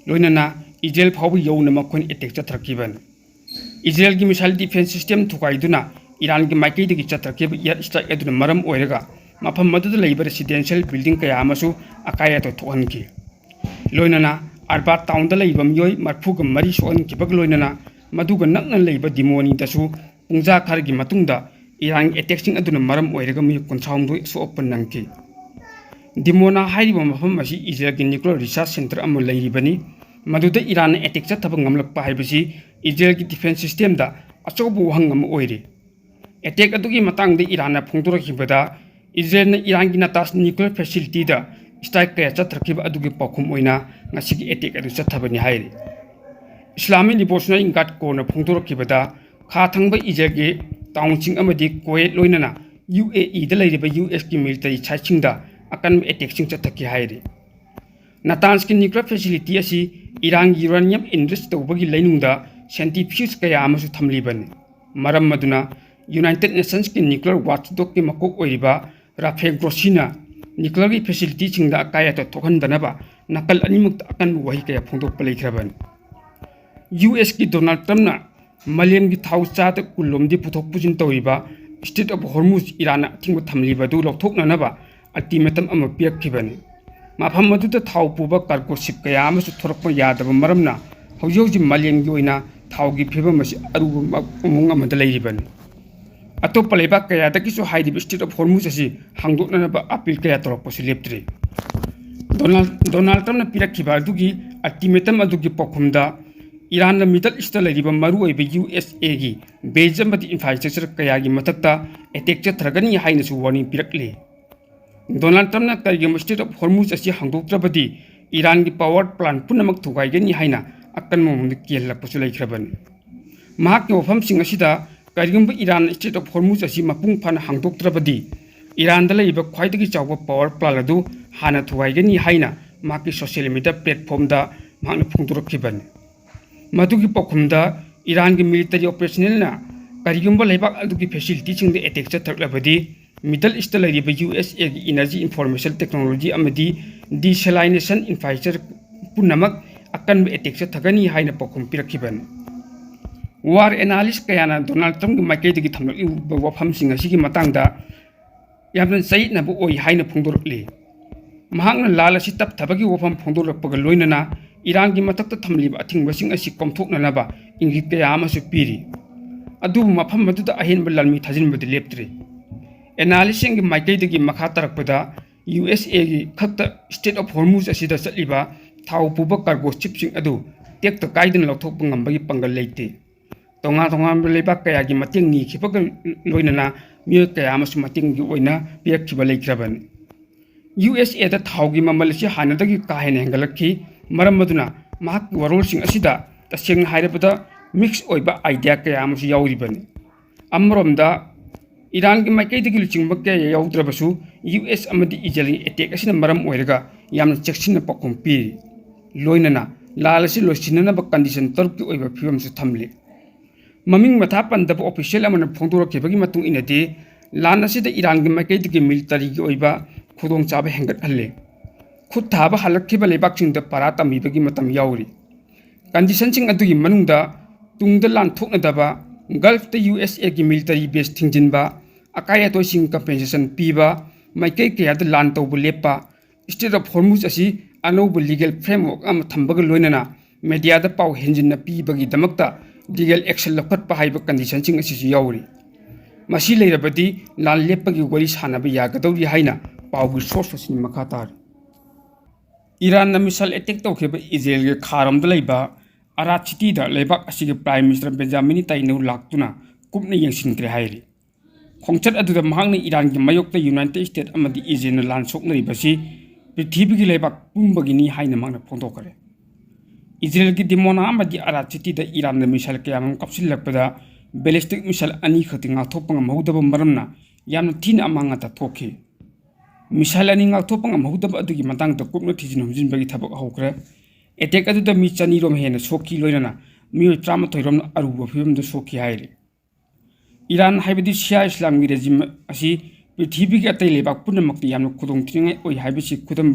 ꯂꯣꯏꯅꯅ ꯏꯖꯔꯦꯜ ꯐꯥꯎꯕ ꯌꯧꯅ ꯃꯈꯣꯏꯅ attack ꯆꯠꯊꯔꯛꯈꯤꯕꯅꯤ꯫ ꯏꯖꯔꯦꯜꯒꯤ missile defence system ꯊꯨꯒꯥꯏꯗꯨꯅ ꯏꯔꯥꯟꯒꯤ ꯃꯥꯏꯀꯩꯗꯒꯤ ꯆꯠꯊꯔꯛꯈꯤꯕ air strike ꯑꯗꯨꯅ ꯃꯔꯝ ꯑꯣꯏꯔꯒ ꯃꯐꯝ ꯑꯗꯨꯗ ꯂꯩꯕ residential building ꯀꯌꯥ ꯑꯃꯁꯨ ꯑꯀꯥꯏ ꯑꯇꯣꯏ ꯊꯣꯛꯍꯟꯈꯤ꯫ ꯂꯣꯏꯅꯅ Anbar townꯗ ꯂꯩꯕ ꯃꯤꯑꯣꯏ ꯃꯔꯤꯐꯨꯒ ꯃꯔꯤ ꯁꯣꯛꯍꯟꯈꯤꯕꯒ ꯂꯣꯏꯅꯅ ꯃꯗꯨꯒ ꯅꯛꯅ ꯂꯩꯕ ꯗꯤꯃꯣꯅꯤꯗꯁꯨ ꯄꯨꯡꯖꯥ ꯈꯔꯒꯤ ꯃꯇꯨꯡꯗ ꯏꯔꯥꯟꯒꯤ attackꯁꯤꯡ ꯑꯗꯨꯅ ꯃꯔꯝ ꯑꯣꯏꯔꯒ ꯃꯤꯑꯣꯏ ꯀꯨꯟꯊ꯭ꯔꯥꯍꯨꯝꯗꯣꯏ ꯑꯁꯣꯛ ꯑꯄꯟ ꯅꯪꯈꯤ꯫ ꯗꯤꯃꯣꯅꯥ ꯍꯥꯏꯔꯤꯕ ꯃꯐꯝ ꯑꯁꯤ ꯏꯖꯔꯦꯜꯒꯤ nuclear research center ꯑꯃ ꯂꯩꯔꯤꯕꯅꯤ꯫ ꯃꯗꯨꯗ ꯏꯔꯥꯟꯅ attack ꯆꯠꯊꯕ ꯉꯝꯂꯛꯄ ꯍꯥꯏꯕꯁꯤ ꯏꯖꯔꯦꯜꯒꯤ defence systemꯗ ꯑꯆꯧꯕ ꯋꯥꯍꯪ ꯑꯃ ꯑꯣꯏꯔꯤ꯫ Attack ꯑꯗꯨꯒꯤ ꯃꯇꯥꯡꯗ ꯏꯔꯥꯟꯅ ꯐꯣꯡꯗꯣꯔꯛꯈꯤꯕꯗ, ꯏꯖꯔꯦꯜꯅ ꯏꯔꯥꯟꯒꯤ ꯅꯇꯥꯟꯖ nuclear facilityꯗ strike ꯀꯌꯥ ꯆꯠꯊꯔꯛꯈꯤꯕ ꯑꯗꯨꯒꯤ ꯄꯥꯎꯈꯨꯝ ꯑꯣꯏꯅ ꯉꯁꯤꯒꯤ attack ꯑꯗꯨ ꯆꯠꯊꯕꯅꯤ ꯍꯥꯏꯔꯤ꯫ Islamic Revolutionary Guard Corps ꯅ ꯐꯣꯡꯗꯣꯔꯛꯈꯤꯕꯗ, ꯈꯥ ꯊꯪꯕ ꯏꯖꯔꯦꯜꯒꯤ townꯁꯤꯡ ꯑꯃꯗꯤ ꯀꯨꯋꯦꯠ ꯂꯣꯏꯅꯅ UAEꯗ ꯂꯩꯔꯤꯕ USꯀꯤ military siteꯁꯤꯡꯗ ꯑꯀꯟꯕ attackꯁꯤꯡ ꯆꯠꯊꯈꯤ ꯍꯥꯏꯔꯤ꯫ ꯅꯇꯥꯟꯖꯀꯤ nuclear facility ꯑꯁꯤ ꯏꯔꯥꯟꯒꯤ uranium enrich ꯇꯧꯕꯒꯤ ꯂꯩꯅꯨꯡꯗ centrifuge ꯀꯌꯥ ꯑꯃꯁꯨ ꯊꯝꯂꯤꯕꯅꯤ꯫ ꯃꯔꯝ ꯑꯗꯨꯅ United Nationsꯀꯤ nuclear watchdogꯀꯤ ꯃꯀꯣꯛ ꯑꯣꯏꯔꯤꯕ ꯔꯥꯐꯦꯜ ꯒ꯭ꯔꯣꯁꯤꯅ nuclearꯒꯤ facilityꯁꯤꯡꯗ ꯑꯀꯥꯏ ꯑꯇꯣꯏ ꯊꯣꯛꯍꯟꯗꯅꯕ ꯅꯥꯀꯜ ꯑꯅꯤꯃꯛꯇ ꯑꯀꯟꯕ ꯋꯥꯍꯩ ꯀꯌꯥ ꯐꯣꯡꯗꯣꯛꯄ ꯂꯩꯈ꯭ꯔꯕꯅꯤ꯫ USꯀꯤ Donald Trumpꯅ ꯃꯥꯂꯦꯝꯒꯤ ꯊꯥꯎ ꯆꯥꯗ ꯀꯨꯟꯂꯣꯝꯗꯤ ꯄꯨꯊꯣꯛ ꯄꯨꯁꯤꯟ ꯇꯧꯔꯤꯕ Strait of Hormuz ꯏꯔꯥꯟꯅ ꯑꯊꯤꯡꯕ ꯊꯝꯂꯤꯕ ꯑꯗꯨ ꯂꯧꯊꯣꯛꯅꯅꯕ ultimatum ꯑꯃ ꯄꯤꯔꯛꯈꯤꯕꯅꯤ꯫ ꯃꯐꯝ ꯑꯗꯨꯗ ꯊꯥꯎ ꯄꯨꯕ cargo ship ꯀꯌꯥ ꯑꯃꯁꯨ ꯊꯣꯔꯛꯄ ꯌꯥꯗꯕ ꯃꯔꯝꯅ ꯍꯧꯖꯤꯛ ꯍꯧꯖꯤꯛ ꯃꯥꯂꯦꯝꯒꯤ ꯑꯣꯏꯅ ꯊꯥꯎꯒꯤ ꯐꯤꯕꯝ ꯑꯁꯤ ꯑꯔꯨꯕ ꯃꯑꯣꯡ ꯑꯃꯗ ꯂꯩꯔꯤꯕꯅꯤ꯫ ꯑꯇꯣꯞꯄ ꯂꯩꯕꯥꯛ ꯀꯌꯥꯗꯒꯤꯁꯨ ꯍꯥꯏꯔꯤꯕ Strait of Hormuz ꯑꯁꯤ ꯍꯥꯡꯗꯣꯛꯅꯅꯕ appeal ꯀꯌꯥ ꯇꯧꯔꯛꯄꯁꯨ ꯂꯦꯞꯇ꯭ꯔꯤ꯫ Donald, Donald Trumpꯅ ꯄꯤꯔꯛꯈꯤꯕ ꯑꯗꯨꯒꯤ ultimatum ꯑꯗꯨꯒꯤ ꯄꯥꯎꯈꯨꯝꯗ, ꯏꯔꯥꯟꯅ Middle Eastꯇ ꯂꯩꯔꯤꯕ ꯃꯔꯨꯑꯣꯏꯕ USAꯒꯤ base ꯑꯃꯗꯤ infrastructure ꯀꯌꯥꯒꯤ ꯃꯊꯛꯇ attack ꯆꯠꯊꯔꯒꯅꯤ ꯍꯥꯏꯅꯁꯨ warning ꯄꯤꯔꯛꯂꯤ꯫ Donald Trumpꯅ ꯀꯔꯤꯒꯨꯝꯕ Strait of Hormuz ꯑꯁꯤ ꯍꯥꯡꯗꯣꯛꯇ꯭ꯔꯕꯗꯤ ꯏꯔꯥꯟꯒꯤ power plant ꯄꯨꯝꯅꯃꯛ ꯊꯨꯒꯥꯏꯒꯅꯤ ꯍꯥꯏꯅ ꯑꯀꯟꯕ ꯃꯑꯣꯡꯗ ꯀꯤꯍꯜꯂꯛꯄꯁꯨ ꯂꯩꯈ꯭ꯔꯕꯅꯤ꯫ ꯃꯍꯥꯛꯀꯤ ꯋꯥꯐꯝꯁꯤꯡ ꯑꯁꯤꯗ ꯀꯔꯤꯒꯨꯝꯕ ꯏꯔꯥꯟꯅ Strait of Hormuz ꯑꯁꯤ ꯃꯄꯨꯡ ꯐꯥꯅ ꯍꯥꯡꯗꯣꯛꯇ꯭ꯔꯕꯗꯤ ꯏꯔꯥꯟꯗ ꯂꯩꯔꯤꯕ ꯈ꯭ꯋꯥꯏꯗꯒꯤ ꯆꯥꯎꯕ power plant ꯑꯗꯨ ꯍꯥꯟꯅ ꯊꯨꯒꯥꯏꯒꯅꯤ ꯍꯥꯏꯅ ꯃꯍꯥꯛꯀꯤ social media platformꯗ ꯃꯍꯥꯛꯅ ꯐꯣꯡꯗꯣꯔꯛꯈꯤꯕꯅꯤ꯫ ꯃꯗꯨꯒꯤ ꯄꯥꯎꯈꯨꯝꯗ, ꯏꯔꯥꯟꯒꯤ military operationꯅ ꯀꯔꯤꯒꯨꯝꯕ ꯂꯩꯕꯥꯛ ꯑꯗꯨꯒꯤ facilityꯁꯤꯡꯗ attack ꯆꯠꯊꯔꯛꯂꯕꯗꯤ Middle Eastꯇ ꯂꯩꯔꯤꯕ USAꯒꯤ energy information technology ꯑꯃꯗꯤ desalination infrastructure ꯄꯨꯝꯅꯃꯛ ꯑꯀꯟꯕ attack ꯆꯠꯊꯒꯅꯤ ꯍꯥꯏꯅ ꯄꯥꯎꯈꯨꯝ ꯄꯤꯔꯛꯈꯤꯕꯅꯤ꯫ War analyst ꯀꯌꯥꯅ Donald Trumpꯀꯤ ꯃꯥꯏꯀꯩꯗꯒꯤ ꯊꯝꯂꯛꯂꯤꯕ ꯋꯥꯐꯝꯁꯤꯡ ꯑꯁꯤꯒꯤ ꯃꯇꯥꯡꯗ ꯌꯥꯝꯅ ꯆꯌꯦꯠꯅꯕ ꯑꯣꯏ ꯍꯥꯏꯅ ꯐꯣꯡꯗꯣꯔꯛꯂꯤ꯫ ꯃꯍꯥꯛꯅ ꯂꯥꯟ ꯑꯁꯤ ꯇꯞꯊꯕꯒꯤ ꯋꯥꯐꯝ ꯐꯣꯡꯗꯣꯔꯛꯄꯒ ꯂꯣꯏꯅꯅ ꯏꯔꯥꯟꯒꯤ ꯃꯊꯛꯇ ꯊꯝꯂꯤꯕ ꯑꯊꯤꯡꯕꯁꯤꯡ ꯑꯁꯤ ꯀꯣꯝꯊꯣꯛꯅꯅꯕ ꯏꯪꯒꯤꯠ ꯀꯌꯥ ꯑꯃꯁꯨ ꯄꯤꯔꯤ꯫ ꯑꯗꯨꯕꯨ ꯃꯐꯝ ꯑꯗꯨꯗ ꯑꯍꯦꯟꯕ ꯂꯥꯟꯃꯤ ꯊꯥꯖꯤꯟꯕꯗꯤ ꯂꯦꯞꯇ꯭ꯔꯤ꯫ Analystꯁꯤꯡꯒꯤ ꯃꯥꯏꯀꯩꯗꯒꯤ ꯃꯈꯥ ꯇꯥꯔꯛꯄꯗ, ꯌꯨ ꯑꯦꯁ ꯑꯦꯒꯤ ꯈꯛꯇ Strait of Hormuz ꯑꯁꯤꯗ ꯆꯠꯂꯤꯕ ꯊꯥꯎ ꯄꯨꯕ cargo shipꯁꯤꯡ ꯑꯗꯨ ꯇꯦꯛꯇ ꯀꯥꯏꯗꯅ ꯂꯧꯊꯣꯛꯄ ꯉꯝꯕꯒꯤ ꯄꯥꯡꯒꯜ ꯂꯩꯇꯦ꯫ ꯇꯣꯉꯥꯟ ꯇꯣꯉꯥꯟꯕ ꯂꯩꯕꯥꯛ ꯀꯌꯥꯒꯤ ꯃꯇꯦꯡ ꯅꯤꯈꯤꯕꯒ ꯂꯣꯏꯅꯅ ꯃꯤꯑꯣꯏ ꯀꯌꯥ ꯑꯃꯁꯨ ꯃꯇꯦꯡꯒꯤ ꯑꯣꯏꯅ ꯄꯤꯔꯛꯈꯤꯕ ꯂꯩꯈ꯭ꯔꯕꯅꯤ꯫ ꯌꯨ ꯑꯦꯁ ꯑꯦꯗ ꯊꯥꯎꯒꯤ ꯃꯃꯜ ꯑꯁꯤ ꯍꯥꯟꯅꯗꯒꯤ ꯀꯥ ꯍꯦꯟꯅ ꯍꯦꯟꯒꯠꯂꯛꯈꯤ, ꯃꯔꯝ ꯑꯗꯨꯅ ꯃꯍꯥꯛꯀꯤ ꯋꯥꯔꯣꯜꯁꯤꯡ ꯑꯁꯤꯗ ꯇꯁꯦꯡꯅ ꯍꯥꯏꯔꯕꯗ mix ꯑꯣꯏꯕ idea ꯀꯌꯥ ꯑꯃꯁꯨ ꯌꯥꯎꯔꯤꯕꯅꯤ꯫ ꯑꯃꯔꯣꯝꯗ ꯏꯔꯥꯟꯒꯤ ꯃꯥꯏꯀꯩꯗꯒꯤ ꯂꯨꯆꯤꯡꯕ ꯀꯌꯥ ꯌꯥꯎꯗ꯭ꯔꯕꯁꯨ, ꯌꯨ ꯑꯦꯁ ꯑꯃꯗꯤ ꯏꯖꯔꯦꯜꯒꯤ attack ꯑꯁꯤꯅ ꯃꯔꯝ ꯑꯣꯏꯔꯒ ꯌꯥꯝꯅ ꯆꯦꯛꯁꯤꯟꯅ ꯄꯥꯎꯈꯨꯝ ꯄꯤꯔꯤ꯫ ꯂꯣꯏꯅꯅ ꯂꯥꯟ ꯑꯁꯤ ꯂꯣꯏꯁꯤꯟꯅꯅꯕ condition ꯇꯔꯨꯛꯀꯤ ꯑꯣꯏꯕ ꯐꯤꯕꯝꯁꯨ ꯊꯝꯂꯤ꯫ ꯃꯃꯤꯡ ꯃꯊꯥ ꯄꯟꯗꯕ official ꯑꯃꯅ ꯐꯣꯡꯗꯣꯔꯛꯈꯤꯕꯒꯤ ꯃꯇꯨꯡ ꯏꯟꯅꯗꯤ, ꯂꯥꯟ ꯑꯁꯤꯗ ꯏꯔꯥꯟꯒꯤ ꯃꯥꯏꯀꯩꯗꯒꯤ militaryꯒꯤ ꯑꯣꯏꯕ ꯈꯨꯗꯣꯡꯆꯥꯕ ꯍꯦꯟꯒꯠꯍꯜꯂꯦ꯫ ꯈꯨꯠ ꯊꯥꯕ ꯍꯜꯂꯛꯈꯤꯕ ꯂꯩꯕꯥꯛꯁꯤꯡꯗ ꯄꯔꯥ ꯇꯝꯕꯤꯕꯒꯤ ꯃꯇꯝ ꯌꯥꯎꯔꯤ꯫ Conditionꯁꯤꯡ ꯑꯗꯨꯒꯤ ꯃꯅꯨꯡꯗ ꯇꯨꯡꯗ ꯂꯥꯟ ꯊꯣꯛꯅꯗꯕ, Gulfꯇ ꯌꯨ ꯑꯦꯁ ꯑꯦꯒꯤ military base ꯊꯤꯡꯖꯤꯟꯕ, ꯑꯀꯥꯏ ꯑꯇꯣꯏꯁꯤꯡ compensation ꯄꯤꯕ, ꯃꯥꯏꯀꯩ ꯀꯌꯥꯗ ꯂꯥꯟ ꯇꯧꯕ ꯂꯦꯞꯄ, Strait of Hormuz ꯑꯁꯤ ꯑꯅꯧꯕ legal framework ꯑꯃ ꯊꯝꯕꯒ ꯂꯣꯏꯅꯅ mediaꯗ ꯄꯥꯎ ꯍꯦꯟꯖꯤꯟꯅ ꯄꯤꯕꯒꯤꯗꯃꯛꯇ legal action ꯂꯧꯈꯠꯄ ꯍꯥꯏꯕ conditionꯁꯤꯡ ꯑꯁꯤꯁꯨ ꯌꯥꯎꯔꯤ꯫ ꯃꯁꯤ ꯂꯩꯔꯕꯗꯤ ꯂꯥꯟ ꯂꯦꯞꯄꯒꯤ ꯋꯥꯔꯤ ꯁꯥꯟꯅꯕ ꯌꯥꯒꯗꯧꯔꯤ ꯍꯥꯏꯅ ꯄꯥꯎꯒꯤ source ꯑꯁꯤꯅ ꯃꯈꯥ ꯇꯥꯔꯤ꯫ ꯏꯔꯥꯟꯅ missile attack ꯇꯧꯈꯤꯕ ꯏꯖꯔꯦꯜꯒꯤ ꯈꯥꯔꯣꯝꯗ ꯂꯩꯕ ꯑꯔꯥꯠ cityꯗ ꯂꯩꯕꯥꯛ ꯑꯁꯤꯒꯤ Prime Minister ꯕꯦꯟꯖꯥꯃꯤꯟ ꯅꯦꯇꯥꯟꯌꯥꯍꯨ ꯂꯥꯛꯇꯨꯅ ꯀꯨꯞꯅ ꯌꯦꯡꯁꯤꯟꯈ꯭ꯔꯦ ꯍꯥꯏꯔꯤ꯫ ꯈꯣꯡꯆꯠ ꯑꯗꯨꯗ ꯃꯍꯥꯛꯅ ꯏꯔꯥꯟꯒꯤ ꯃꯥꯌꯣꯛꯇ United States ꯑꯃꯗꯤ ꯏꯖꯔꯦꯜꯅ ꯂꯥꯟ ꯁꯣꯛꯅꯔꯤꯕꯁꯤ ꯄ꯭ꯔꯤꯊꯤꯕꯤꯒꯤ ꯂꯩꯕꯥꯛ ꯄꯨꯝꯕꯒꯤꯅꯤ ꯍꯥꯏꯅ ꯃꯍꯥꯛꯅ ꯐꯣꯡꯗꯣꯛꯈ꯭ꯔꯦ꯫ ꯏꯖꯔꯦꯜꯒꯤ ꯗꯤꯃꯣꯅꯥ ꯑꯃꯗꯤ ꯑꯔꯥꯠ cityꯗ ꯏꯔꯥꯟꯅ missile ꯀꯌꯥ ꯑꯃ ꯀꯥꯞꯁꯤꯜꯂꯛꯄꯗ ballistic missile ꯑꯅꯤꯈꯛꯇꯤ ꯉꯥꯛꯊꯣꯛꯄ ꯉꯝꯍꯧꯗꯕ ꯃꯔꯝꯅ ꯌꯥꯝꯅ ꯊꯤꯅ ꯑꯃꯥꯡ ꯑꯇꯥ ꯊꯣꯛꯈꯤ꯫ Missile ꯑꯅꯤ ꯉꯥꯛꯊꯣꯛꯄ ꯉꯝꯍꯧꯗꯕ ꯑꯗꯨꯒꯤ ꯃꯇꯥꯡꯗ ꯀꯨꯞꯅ ꯊꯤꯖꯤꯟ ꯍꯨꯝꯖꯤꯟꯕꯒꯤ ꯊꯕꯛ ꯍꯧꯈ꯭ꯔꯦ꯫ Attack ꯑꯗꯨꯗ ꯃꯤ ꯆꯅꯤꯔꯣꯝ ꯍꯦꯟꯅ ꯁꯣꯛꯈꯤ, ꯂꯣꯏꯅꯅ ꯃꯤꯑꯣꯏ ꯇꯔꯥꯃꯥꯊꯣꯏ ꯔꯣꯝꯅ ꯑꯔꯨꯕ ꯐꯤꯕꯝꯗ ꯁꯣꯛꯈꯤ ꯍꯥꯏꯔꯤ꯫ ꯏꯔꯥꯟ ꯍꯥꯏꯕꯗꯤ ꯁꯤꯌꯥ ꯏꯁꯂꯥꯝꯒꯤ regime ꯑꯁꯤ ꯄ꯭ꯔꯤꯊꯤꯕꯤꯒꯤ ꯑꯇꯩ ꯂꯩꯕꯥꯛ ꯄꯨꯝꯅꯃꯛꯇ ꯌꯥꯝꯅ ꯈꯨꯗꯣꯡ ꯊꯤꯅꯤꯡꯉꯥꯏ ꯑꯣꯏ ꯍꯥꯏꯕꯁꯤ ꯈꯨꯗꯝ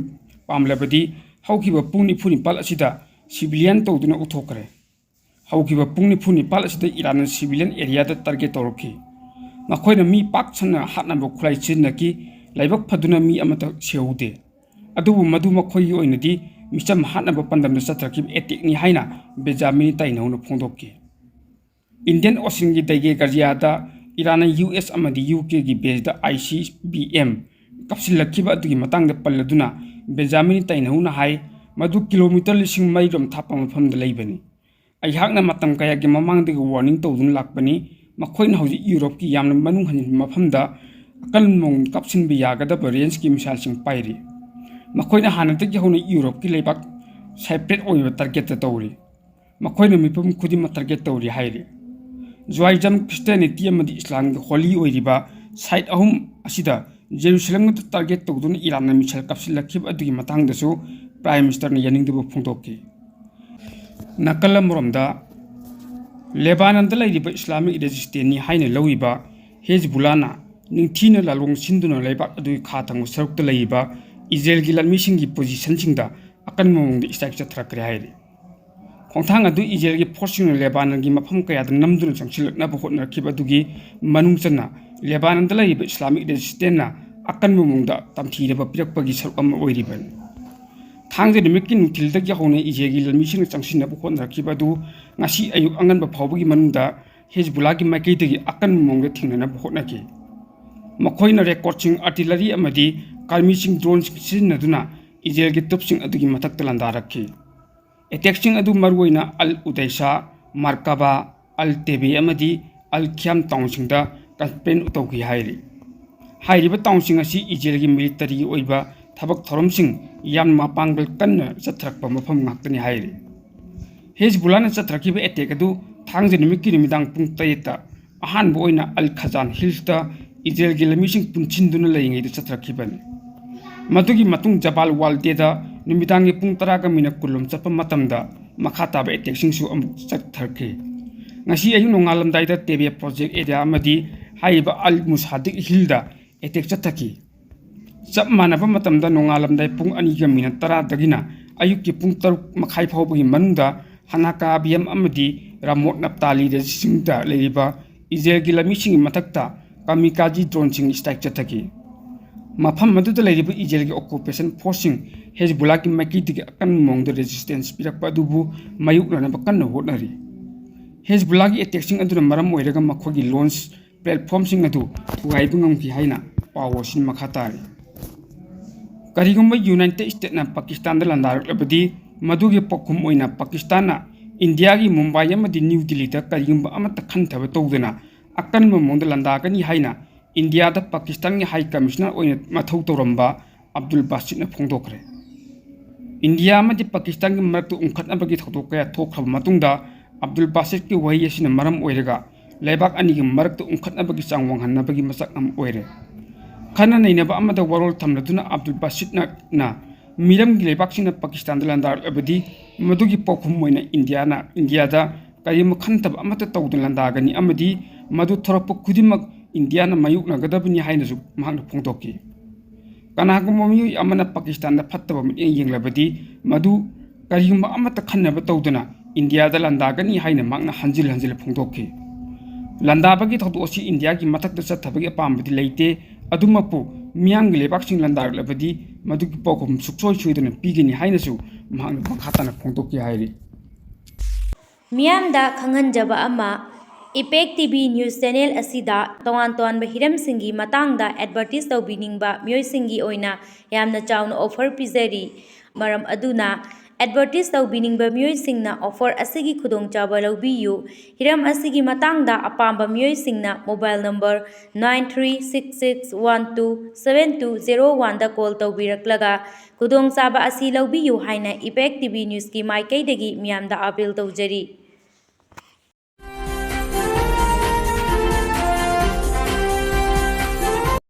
ꯄꯥꯝꯂꯕꯗꯤ ꯍꯧꯈꯤꯕ ꯄꯨꯡ ꯅꯤꯐꯨ ꯅꯤꯄꯥꯜ ꯑꯁꯤꯗ civilian ꯇꯧꯗꯨꯅ ꯎꯠꯊꯣꯛꯈ꯭ꯔꯦ꯫ ꯍꯧꯈꯤꯕ ꯄꯨꯡ ꯅꯤꯐꯨ ꯅꯤꯄꯥꯜ ꯑꯁꯤꯗ ꯏꯔꯥꯟꯅ civilian areaꯗ target ꯇꯧꯔꯛꯈꯤ꯫ ꯃꯈꯣꯏꯅ ꯃꯤ ꯄꯥꯛ ꯁꯟꯅ ꯍꯥꯠꯅꯕ ꯈꯨꯠꯂꯥꯏ ꯁꯤꯖꯤꯟꯅꯈꯤ, ꯂꯥꯏꯕꯛ ꯐꯗꯨꯅ ꯃꯤ ꯑꯃꯠꯇ ꯁꯤꯍꯧꯗꯦ꯫ ꯑꯗꯨꯕꯨ ꯃꯗꯨ ꯃꯈꯣꯏꯒꯤ ꯑꯣꯏꯅꯗꯤ ꯃꯤꯆꯝ ꯍꯥꯠꯅꯕ ꯄꯥꯟꯗꯝꯗ ꯆꯠꯊꯔꯛꯈꯤꯕ attackꯅꯤ ꯍꯥꯏꯅ ꯕꯦꯟꯖꯥꯃꯤꯟ ꯅꯦꯇꯥꯟꯌꯥꯍꯨꯅ ꯐꯣꯡꯗꯣꯛꯈꯤ꯫ Indian Oceanꯒꯤ ꯗꯥꯏꯒꯦ ꯒꯥꯔꯖꯤꯌꯥꯗ ꯏꯔꯥꯟꯅ ꯌꯨ ꯑꯦꯁ ꯑꯃꯗꯤ ꯌꯨ ꯀꯦꯒꯤ baseꯗ I C B M ꯀꯥꯞꯁꯤꯜꯂꯛꯈꯤꯕ ꯑꯗꯨꯒꯤ ꯃꯇꯥꯡꯗ ꯄꯜꯂꯗꯨꯅ ꯕꯦꯟꯖꯥꯃꯤꯟ ꯅꯦꯇꯥꯟꯌꯥꯍꯨꯅ ꯍꯥꯏ, "ꯃꯗꯨ ꯀꯤꯂꯣꯃꯤꯇꯔ ꯂꯤꯁꯤꯡ ꯃꯔꯤꯔꯣꯝ ꯊꯥꯞꯄ ꯃꯐꯝꯗ ꯂꯩꯕꯅꯤ꯫ ꯑꯩꯍꯥꯛꯅ ꯃꯇꯝ ꯀꯌꯥꯒꯤ ꯃꯃꯥꯡꯗꯒꯤ ꯋꯥꯔꯅꯤꯡ ꯇꯧꯗꯨꯅ ꯂꯥꯛꯄꯅꯤ꯫ ꯃꯈꯣꯏꯅ ꯍꯧꯖꯤꯛ ꯌꯨꯔꯣꯞꯀꯤ ꯌꯥꯝꯅ ꯃꯅꯨꯡ ꯍꯟꯖꯤꯟꯕ ꯃꯐꯝꯗ ꯑꯀꯟꯕ ꯃꯑꯣꯡꯗ ꯀꯥꯞꯁꯤꯟꯕ ꯌꯥꯒꯗꯕ ꯔꯦꯟꯖꯀꯤ ꯃꯤꯁꯥꯏꯜꯁꯤꯡ ꯄꯥꯏꯔꯤ꯫ ꯃꯈꯣꯏꯅ ꯍꯥꯟꯅꯗꯒꯤ ꯍꯧꯅ ꯌꯨꯔꯣꯞꯀꯤ ꯂꯩꯕꯥꯛ ꯁꯥꯏꯄ꯭ꯔꯦꯠ ꯑꯣꯏꯕ ꯇꯥꯔꯒꯦꯠꯇ ꯇꯧꯔꯤ꯫ ꯃꯈꯣꯏꯅ ꯃꯤꯄꯨꯝ ꯈꯨꯗꯤꯡꯃꯛ ꯇꯥꯔꯒꯦꯠ ꯇꯧꯔꯤ" ꯍꯥꯏꯔꯤ꯫ ꯖꯨꯋꯥꯏꯖꯝ ꯈ꯭ꯔꯤꯁꯇꯤꯌꯥꯅꯤꯇꯤ ꯑꯃꯗꯤ ꯏꯁꯂꯥꯝꯒꯤ ꯍꯣꯂꯤ ꯑꯣꯏꯔꯤꯕ ꯁꯥꯏꯠ ꯑꯍꯨꯝ ꯑꯁꯤꯗ ꯖꯦꯔꯨꯁꯂꯝꯒ ꯇꯥꯔꯒꯦꯠ ꯇꯧꯗꯨꯅ ꯏꯔꯥꯟꯅ ꯃꯤꯁꯥꯏꯜ ꯀꯥꯞꯁꯤꯜꯂꯛꯈꯤꯕ ꯑꯗꯨꯒꯤ ꯃꯇꯥꯡꯗꯁꯨ ꯄ꯭ꯔꯥꯏꯝ ꯃꯤꯅꯤꯁꯇꯔꯅ ꯌꯥꯅꯤꯡꯗꯕ ꯐꯣꯡꯗꯣꯛꯈꯤ꯫ ꯅꯥꯀꯜ ꯑꯃꯔꯣꯝꯗ, ꯂꯦꯕꯥꯅꯟꯗ ꯂꯩꯔꯤꯕ ꯏꯁꯂꯥꯃꯤꯛ ꯔꯦꯖꯤꯁꯇꯦꯟꯁꯅꯤ ꯍꯥꯏꯅ ꯂꯧꯔꯤꯕ ꯍꯦꯖꯕꯨꯂꯥꯅ ꯅꯤꯡꯊꯤꯅ ꯂꯥꯂꯣꯡ ꯁꯤꯟꯗꯨꯅ ꯂꯩꯕꯥꯛ ꯑꯗꯨꯒꯤ ꯈꯥ ꯊꯪꯕ ꯁꯔꯨꯛꯇ ꯂꯩꯔꯤꯕ ꯏꯖꯔꯦꯜꯒꯤ ꯂꯥꯟꯃꯤꯁꯤꯡꯒꯤ ꯄꯣꯖꯤꯁꯟꯁꯤꯡꯗ ꯑꯀꯟꯕ ꯃꯑꯣꯡꯗ ꯏꯁꯇ꯭ꯔꯥꯏꯛ ꯆꯠꯊꯔꯛꯈ꯭ꯔꯦ ꯍꯥꯏꯔꯤ꯫ ꯈꯣꯡꯊꯥꯡ ꯑꯗꯨ ꯏꯖꯔꯦꯜꯒꯤ ꯐꯣꯔꯁꯁꯤꯡꯅ ꯂꯦꯕꯥꯅꯟꯒꯤ ꯃꯐꯝ ꯀꯌꯥꯗ ꯅꯝꯗꯨꯅ ꯆꯪꯁꯤꯜꯂꯛꯅꯕ ꯍꯣꯠꯅꯔꯛꯈꯤꯕ ꯑꯗꯨꯒꯤ ꯃꯅꯨꯡ ꯆꯟꯅ ꯂꯦꯕꯥꯅꯟꯗ ꯂꯩꯔꯤꯕ ꯏꯁꯂꯥꯃꯤꯛ ꯔꯦꯖꯤꯁꯇꯦꯟꯁꯅ ꯑꯀꯟꯕ ꯃꯑꯣꯡꯗ ꯇꯝꯊꯤꯔꯕ ꯄꯤꯔꯛꯄꯒꯤ ꯁꯔꯨꯛ ꯑꯃ ꯑꯣꯏꯔꯤꯕꯅꯤ꯫ ꯊꯥꯡꯖ ꯅꯨꯃꯤꯠꯀꯤ ꯅꯨꯡꯊꯤꯜꯗꯒꯤ ꯍꯧꯅ ꯏꯖꯔꯦꯜꯒꯤ ꯂꯥꯟꯃꯤꯁꯤꯡꯅ ꯆꯪꯁꯤꯟꯅꯕ ꯍꯣꯠꯅꯔꯛꯈꯤꯕ ꯑꯗꯨ ꯉꯁꯤ ꯑꯌꯨꯛ ꯑꯉꯟꯕ ꯐꯥꯎꯕꯒꯤ ꯃꯅꯨꯡꯗ ꯍꯦꯖꯕꯨꯂꯥꯒꯤ ꯃꯥꯏꯀꯩꯗꯒꯤ ꯑꯀꯟꯕ ꯃꯑꯣꯡꯗ ꯊꯦꯡꯅꯅꯕ ꯍꯣꯠꯅꯈꯤ꯫ ꯃꯈꯣꯏꯅ ꯔꯦꯀꯣꯔꯠꯁꯤꯡ, ꯑꯥꯔꯇꯤꯂꯔꯤ ꯑꯃꯗꯤ ꯀꯥꯔꯃꯤꯁꯤꯡ ꯗ꯭ꯔꯣꯟꯁꯤꯡ ꯁꯤꯖꯤꯟꯅꯗꯨꯅ ꯏꯖꯔꯦꯜꯒꯤ ꯇꯨꯞꯁꯤꯡ ꯑꯗꯨꯒꯤ ꯃꯊꯛꯇ ꯂꯥꯟꯗꯥꯔꯛꯈꯤ꯫ ꯑꯦꯇꯦꯛꯁꯤꯡ ꯑꯗꯨ ꯃꯔꯨꯑꯣꯏꯅ ꯑꯜ ꯎꯗꯩꯁꯥ, ꯃꯥꯔꯀꯥꯕꯥ, ꯑꯜ ꯇꯦꯕꯦ ꯑꯃꯗꯤ ꯑꯜ ꯈꯤꯌꯥꯝ ꯇꯥꯎꯟꯁꯤꯡꯗ ꯀꯟꯁꯦꯟꯇ꯭ꯔꯦꯠ ꯇꯧꯈꯤ ꯍꯥꯏꯔꯤ꯫ ꯍꯥꯏꯔꯤꯕ ꯇꯥꯎꯟꯁꯤꯡ ꯑꯁꯤ ꯏꯖꯔꯦꯜꯒꯤ ꯃꯤꯂꯤꯇꯔꯤꯒꯤ ꯑꯣꯏꯕ ꯊꯕꯛ ꯊꯧꯔꯝꯁꯤꯡ ꯌꯥꯝꯅ ꯃꯄꯥꯡꯒꯜ ꯀꯟꯅ ꯆꯠꯊꯔꯛꯄ ꯃꯐꯝ ꯉꯥꯛꯇꯅꯤ ꯍꯥꯏꯔꯤ꯫ ꯍꯦꯖꯕꯨꯂꯥꯅ ꯆꯠꯊꯔꯛꯈꯤꯕ ꯑꯦꯇꯦꯛ ꯑꯗꯨ ꯊꯥꯡꯖ ꯅꯨꯃꯤꯠꯀꯤ ꯅꯨꯃꯤꯗꯥꯡ ꯄꯨꯡ ꯇꯔꯦꯠꯇ ꯑꯍꯥꯟꯕ ꯑꯣꯏꯅ ꯑꯜ ꯈꯖꯥꯟ ꯍꯤꯜꯁꯇ ꯏꯖꯔꯦꯜꯒꯤ ꯂꯥꯟꯃꯤꯁꯤꯡ ꯄꯨꯟꯁꯤꯟꯗꯨꯅ ꯂꯩꯔꯤꯉꯩꯗ ꯆꯠꯊꯔꯛꯈꯤꯕꯅꯤ꯫ ꯃꯗꯨꯒꯤ ꯃꯇꯨꯡ ꯖꯕꯥꯜ ꯋꯥꯜꯗꯦꯗ ꯅꯨꯃꯤꯗꯥꯡꯒꯤ ꯄꯨꯡ ꯇꯔꯥꯒ ꯃꯤꯅꯠ ꯀꯨꯟꯂꯣꯝ ꯆꯠꯄ ꯃꯇꯝꯗ ꯃꯈꯥ ꯇꯥꯕ ꯑꯦꯇꯦꯛꯁꯤꯡꯁꯨ ꯑꯃꯨꯛ ꯆꯠꯊꯔꯛꯈꯤ꯫ ꯉꯁꯤ ꯑꯌꯨꯛ ꯅꯣꯡꯉꯥꯜꯂꯝꯗꯥꯏꯗ ꯇꯦꯕꯦ ꯄ꯭ꯔꯣꯖꯦꯛ ꯑꯦꯔꯤꯌꯥ ꯑꯃꯗꯤ ꯍꯥꯏꯔꯤꯕ ꯑꯜ ꯃꯨꯁꯥꯗꯤꯛ ꯍꯤꯜꯗ ꯑꯦꯇꯦꯛ ꯆꯠꯊꯈꯤ꯫ ꯆꯞ ꯃꯥꯟꯅꯕ ꯃꯇꯝꯗ ꯅꯣꯡꯉꯥꯜꯂꯝꯗꯥꯏ ꯄꯨꯡ ꯑꯅꯤꯒ ꯃꯤꯅꯠ ꯇꯔꯥꯗꯒꯤꯅ ꯑꯌꯨꯛꯀꯤ ꯄꯨꯡ ꯇꯔꯨꯛ ꯃꯈꯥꯏ ꯐꯥꯎꯕꯒꯤ ꯃꯅꯨꯡꯗ ꯍꯅꯥꯀꯥꯕꯤꯌꯝ ꯑꯃꯗꯤ ꯔꯥꯃꯣꯠ ꯅꯞꯇꯥꯂꯤ ꯔꯦꯖꯤꯁꯤꯡꯗ ꯂꯩꯔꯤꯕ ꯏꯖꯔꯦꯜꯒꯤ ꯂꯥꯟꯃꯤꯁꯤꯡꯒꯤ ꯃꯊꯛꯇ ꯀꯥꯃꯤꯀꯥꯖꯤ ꯗ꯭ꯔꯣꯟꯁꯤꯡ ꯁ꯭ꯇ꯭ꯔꯥꯏꯛ ꯆꯠꯊꯈꯤ꯫ ꯃꯐꯝ ꯑꯗꯨꯗ ꯂꯩꯔꯤꯕ ꯏꯖꯔꯦꯜꯒꯤ ꯑꯣꯀꯨꯄꯦꯁꯟ ꯐꯣꯔꯁꯁꯤꯡ ꯍꯦꯖꯕꯨꯂꯥꯒꯤ ꯃꯥꯏꯀꯩꯗꯒꯤ ꯑꯀꯟꯕ ꯃꯑꯣꯡꯗ ꯔꯦꯖꯤꯁꯇꯦꯟꯁ ꯄꯤꯔꯛꯄ ꯑꯗꯨꯕꯨ ꯃꯥꯌꯣꯛꯅꯅꯕ ꯀꯟꯅ ꯍꯣꯠꯅꯔꯤ꯫ ꯍꯦꯖꯕꯨꯂꯥꯒꯤ ꯑꯦꯇꯦꯛꯁꯤꯡ ꯑꯗꯨꯅ ꯃꯔꯝ ꯑꯣꯏꯔꯒ ꯃꯈꯣꯏꯒꯤ ꯂꯣꯟꯁ ꯄ꯭ꯂꯦꯠꯐꯣꯔꯝꯁꯤꯡ ꯑꯗꯨ ꯊꯨꯒꯥꯏꯕ ꯉꯝꯈꯤ ꯍꯥꯏꯅ ꯄꯥꯎ ꯑꯁꯤꯅ ꯃꯈꯥ ꯇꯥꯔꯤ꯫ ꯀꯔꯤꯒꯨꯝꯕ ꯌꯨꯅꯥꯏꯇꯦꯗ ꯁ꯭ꯇꯦꯠꯅ ꯄꯥꯀꯤꯁꯇꯥꯟꯗ ꯂꯥꯟꯗꯥꯔꯛꯂꯕꯗꯤ, ꯃꯗꯨꯒꯤ ꯄꯥꯎꯈꯨꯝ ꯑꯣꯏꯅ ꯄꯥꯀꯤꯁꯇꯥꯟꯅ ꯏꯟꯗꯤꯌꯥꯒꯤ ꯃꯨꯝꯕꯥꯏ ꯑꯃꯗꯤ ꯅ꯭ꯌꯨ ꯗꯤꯜꯂꯤꯗ ꯀꯔꯤꯒꯨꯝꯕ ꯑꯃꯠꯇ ꯈꯟꯊꯕ ꯇꯧꯗꯅ ꯑꯀꯟꯕ ꯃꯑꯣꯡꯗ ꯂꯥꯟꯗꯥꯒꯅꯤ ꯍꯥꯏꯅ ꯏꯟꯗꯤꯌꯥꯗ ꯄꯥꯀꯤꯁꯇꯥꯟꯒꯤ ꯍꯥꯏ ꯀꯃꯤꯁꯅꯔ ꯑꯣꯏꯅ ꯃꯊꯧ ꯇꯧꯔꯝꯕ ꯑꯕꯗꯨꯜ ꯕꯥꯁꯤꯠꯅ ꯐꯣꯡꯗꯣꯛꯈ꯭ꯔꯦ꯫ ꯏꯟꯗꯤꯌꯥ ꯑꯃꯗꯤ ꯄꯥꯀꯤꯁꯇꯥꯟꯒꯤ ꯃꯔꯛꯇ ꯎꯪꯈꯠꯅꯕꯒꯤ ꯊꯧꯗꯣꯛ ꯀꯌꯥ ꯊꯣꯛꯈ꯭ꯔꯕ ꯃꯇꯨꯡꯗ, ꯑꯕꯗꯨꯜ ꯕꯥꯁꯤꯠꯀꯤ ꯋꯥꯍꯩ ꯑꯁꯤꯅ ꯃꯔꯝ ꯑꯣꯏꯔꯒ ꯂꯩꯕꯥꯛ ꯑꯅꯤꯒꯤ ꯃꯔꯛꯇ ꯎꯪꯈꯠꯅꯕꯒꯤ ꯆꯥꯡ ꯋꯥꯡꯍꯟꯅꯕꯒꯤ ꯃꯆꯥꯛ ꯑꯃ ꯑꯣꯏꯔꯦ꯫ ꯈꯟꯅ ꯅꯩꯅꯕ ꯑꯃꯗ ꯋꯥꯔꯣꯜ ꯊꯝꯂꯗꯨꯅ ꯑꯕꯗꯨꯜ ꯕꯥꯁꯤꯠꯅ ꯃꯤꯔꯝꯒꯤ ꯂꯩꯕꯥꯛꯁꯤꯡꯅ ꯄꯥꯀꯤꯁꯇꯥꯟꯗ ꯂꯥꯟꯗꯥꯔꯛꯂꯕꯗꯤ, ꯃꯗꯨꯒꯤ ꯄꯥꯎꯈꯨꯝ ꯑꯣꯏꯅ ꯏꯟꯗꯤꯌꯥꯅ, ꯏꯟꯗꯤꯌꯥꯗ ꯀꯔꯤꯒꯨꯝꯕ ꯈꯟꯊꯕ ꯑꯃꯠꯇ ꯇꯧꯗꯅ ꯂꯥꯟꯗꯥꯒꯅꯤ ꯑꯃꯗꯤ ꯃꯗꯨ ꯊꯣꯔꯛꯄ ꯈꯨꯗꯤꯡꯃꯛ ꯏꯟꯗꯤꯌꯥꯅ ꯃꯥꯌꯣꯛꯅꯒꯗꯕꯅꯤ ꯍꯥꯏꯅꯁꯨ ꯃꯍꯥꯛꯅ ꯐꯣꯡꯗꯣꯛꯈꯤ꯫ ꯀꯅꯥꯒꯨꯝꯕ ꯃꯤꯑꯣꯏ ꯑꯃꯅ ꯄꯥꯀꯤꯁꯇꯥꯟꯗ ꯐꯠꯇꯕ ꯃꯤꯠꯌꯦꯡ ꯌꯦꯡꯂꯕꯗꯤ, ꯃꯗꯨ ꯀꯔꯤꯒꯨꯝꯕ ꯑꯃꯠꯇ ꯈꯟꯅꯕ ꯇꯧꯗꯅ ꯏꯟꯗꯤꯌꯥꯗ ꯂꯥꯟꯗꯥꯒꯅꯤ ꯍꯥꯏꯅ ꯃꯍꯥꯛꯅ ꯍꯟꯖꯤꯜ ꯍꯟꯖꯤꯜ ꯐꯣꯡꯗꯣꯛꯈꯤ꯫ ꯂꯥꯟꯗꯥꯕꯒꯤ ꯊꯧꯗꯣꯛ ꯑꯁꯤ ꯏꯟꯗꯤꯌꯥꯒꯤ ꯃꯊꯛꯇ ꯆꯠꯊꯕꯒꯤ ꯑꯄꯥꯝꯕꯗꯤ ꯂꯩꯇꯦ, ꯑꯗꯨꯃꯛꯄꯨ ꯃꯤꯌꯥꯝꯒꯤ ꯂꯩꯕꯥꯛꯁꯤꯡ ꯂꯥꯟꯗꯥꯔꯛꯂꯕꯗꯤ ꯃꯗꯨꯒꯤ ꯄꯥꯎꯈꯨꯝ ꯁꯨꯡꯁꯣꯏ ꯁꯣꯏꯗꯅ ꯄꯤꯒꯅꯤ ꯍꯥꯏꯅꯁꯨ ꯃꯍꯥꯛꯅ ꯃꯈꯥ ꯇꯥꯅ ꯐꯣꯡꯗꯣꯛꯈꯤ ꯍꯥꯏꯔꯤ꯫ ꯃꯤꯌꯥꯝꯗ ꯈꯪꯍꯟꯖꯕ ꯑꯃ, ꯏꯄꯦꯛ ꯇꯤ ꯚꯤ news channel ꯑꯁꯤꯗ ꯇꯣꯉꯥꯟ ꯇꯣꯉꯥꯟꯕ ꯍꯤꯔꯝꯁꯤꯡꯒꯤ ꯃꯇꯥꯡꯗ advertise ꯇꯧꯕꯤꯅꯤꯡꯕ ꯃꯤꯑꯣꯏꯁꯤꯡꯒꯤ ꯑꯣꯏꯅ ꯌꯥꯝꯅ ꯆꯥꯎꯅ offer ꯄꯤꯖꯔꯤ꯫ ꯃꯔꯝ ꯑꯗꯨꯅ advertise ꯇꯧꯕꯤꯅꯤꯡꯕ ꯃꯤꯑꯣꯏꯁꯤꯡꯅ offer ꯑꯁꯤꯒꯤ ꯈꯨꯗꯣꯡꯆꯥꯕ ꯂꯧꯕꯤꯌꯨ꯫ ꯍꯤꯔꯝ ꯑꯁꯤꯒꯤ ꯃꯇꯥꯡꯗ ꯑꯄꯥꯝꯕ ꯃꯤꯑꯣꯏꯁꯤꯡꯅ mobile number nine three six six one two seven two zero one ꯗ call ꯇꯧꯕꯤꯔꯛꯂꯒ ꯈꯨꯗꯣꯡꯆꯥꯕ ꯑꯁꯤ ꯂꯧꯕꯤꯌꯨ ꯍꯥꯏꯅ ꯏꯄꯦꯛ ꯇꯤ ꯚꯤ news ꯀꯤ ꯃꯥꯏꯀꯩꯗꯒꯤ ꯃꯤꯌꯥꯝꯗ appeal ꯇꯧꯖꯔꯤ꯫